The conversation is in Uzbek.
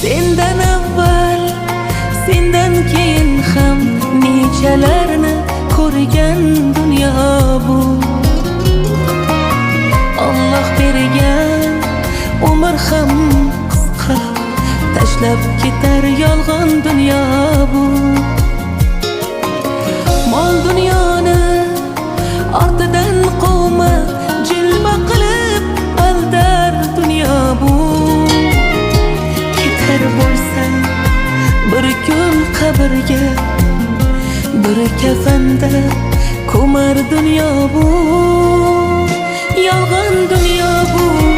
Sendan avval, sendan keyin ham nechalarni ko'rgan dunyo bu. Alloh bergan umr ham qisqa, tashlab ketar yolg'on dunyo bu. Mol dunyoni ortidan quvma, jilva qilib aldar dunyo bu. Ketar bo'lsang bir kun qabrga, bir kafanda ko'mar dunyo bu. Yolg'on dunyo bu.